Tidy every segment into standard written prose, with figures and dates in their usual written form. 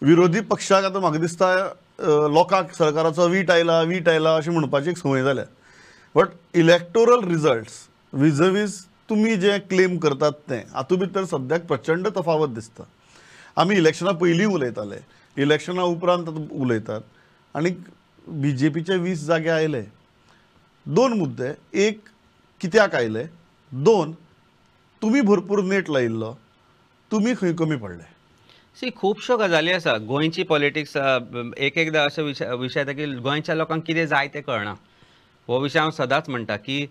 विरोधी पक्षाक आतां म्हाका दिसता लोकांक सरकाराचो वीट आयला वीट आयला अशें म्हणपाची एक संवय जाल्या. बट इलेक्टोरल रिजल्ट्स विजवीज तुमी जे क्लेम करतात तें हातूंत भितर सद्याक प्रचंड तफावत दिसता. आमी इलेक्शना पयलीं उलयताले, इलेक्शना उपरांत आतां उलयतात आनी बीजेपीचे 20 जागे आयले. दोन मुद्दे, एक कित्याक आयले, दोन तुमी भरपूर नेट लायिल्लो, तुमी खंय कमी पडले? सी, खुबश्यो गजाली आसा. गोंयची पॉलिटिक्स एक एकदां अशें विशय येता की गोंयच्या लोकांक कितें जाय तें कळना. हो विशय हांव सदांच म्हणटा की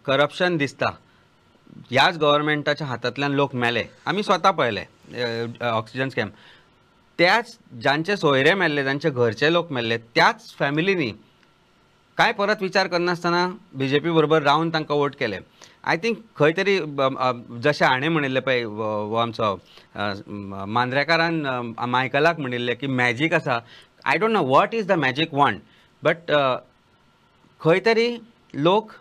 करप्शन दिसता, ह्याच गव्हर्मेंटाच्या हातांतल्यान लोक मेले, आमी स्वता पळयले ऑक्सिजन स्कॅम. त्याच जांचे सोयरे मेल्ले, जांचे घरचे लोक मेल्ले, त्याच फॅमिलीनी कांय परत विचार करनासतना बीजेपी बरोबर रावन तांकां वोट केले. I think खंय तरी जशें हाणें म्हणिल्लें पळय, हो आमचो मांद्रेकारान मायकलाक म्हणिल्लें की मॅजीक आसा. I don't know what is the magic wand, but खंय तरी लोक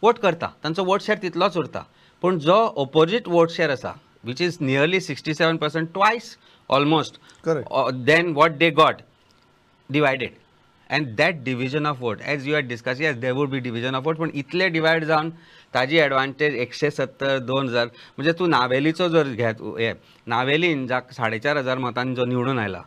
वोट करता, तांचो वोट शेर तितलोच उरता. पूण जो ओपोजीट वोट शेर आसा, which is nearly 67%, twice almost than what they got, divided. And that division of vote, as you had discuss, yes there would be division of vote, पूण इतले डिवायड जावन ताजी एडवांटेज 170 2000. म्हणजे तूं नावेलीचो जर घेत, हे नावेलीन जाका 4500 मतांनी जो निवडून आयला,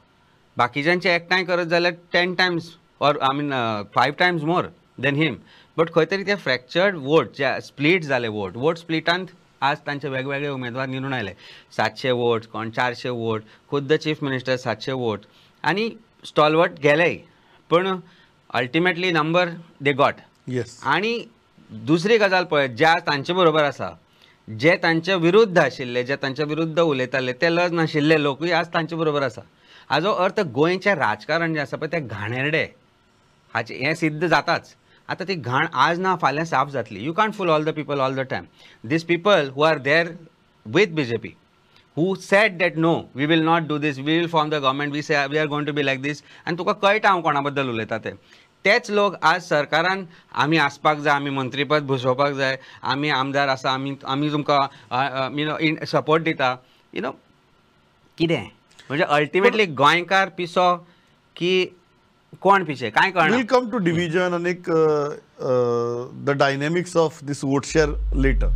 बाकीच्यांचे एकठांय करत जाल्यार 10 times or I mean 5 times more than him. But खंय तरी ते फ्रॅक्चर्ड वोट जे स्प्लीट जाले, वोट वोट स्प्लिटांत आज तांचे वेगवेगळे उमेदवार निवडून आयले. 700 वोट, कोण 400 वोट, खुद्द चीफ मिनिस्टर 700 वोट, आनी स्टॉलवर्ट गेलेय, पूण अल्टिमेटली नंबर they got. आनी दुसरी गजाल पळय, ज्या तांचे बरोबर आसा, जे तांचे विरुद्ध आशिल्ले, जे तांचे विरुद्ध उलयताले, ते लज नाशिल्ले लोकूय आज तांचे बरोबर आसा. हाजो अर्थ गोंयचें राजकारण जें आसा पळय तें घाणेरडें, हाचें हें सिद्ध जाताच. आतां ती घाण आज ना फाल्यां साफ जातली. You can't fool all the people all the time. These people who are there with BJP, who said that no, we will not do this, we will form the government, we say we are going to be like this, आनी तुका कळटा हांव कोणा बद्दल उलयता तें. तेच लोक आज सरकारान आमी आसपाक जाय, आमी मंत्रीपद भुसोवपाक जाय, आमी आमदार आसा, आमी आमी तुमकां you know support दिता, you know कितें म्हणजे अल्टिमेटली गोंयकार पिसो की कोण पिशे कांय कळना. We'll come to division and the dynamics of this vote share later.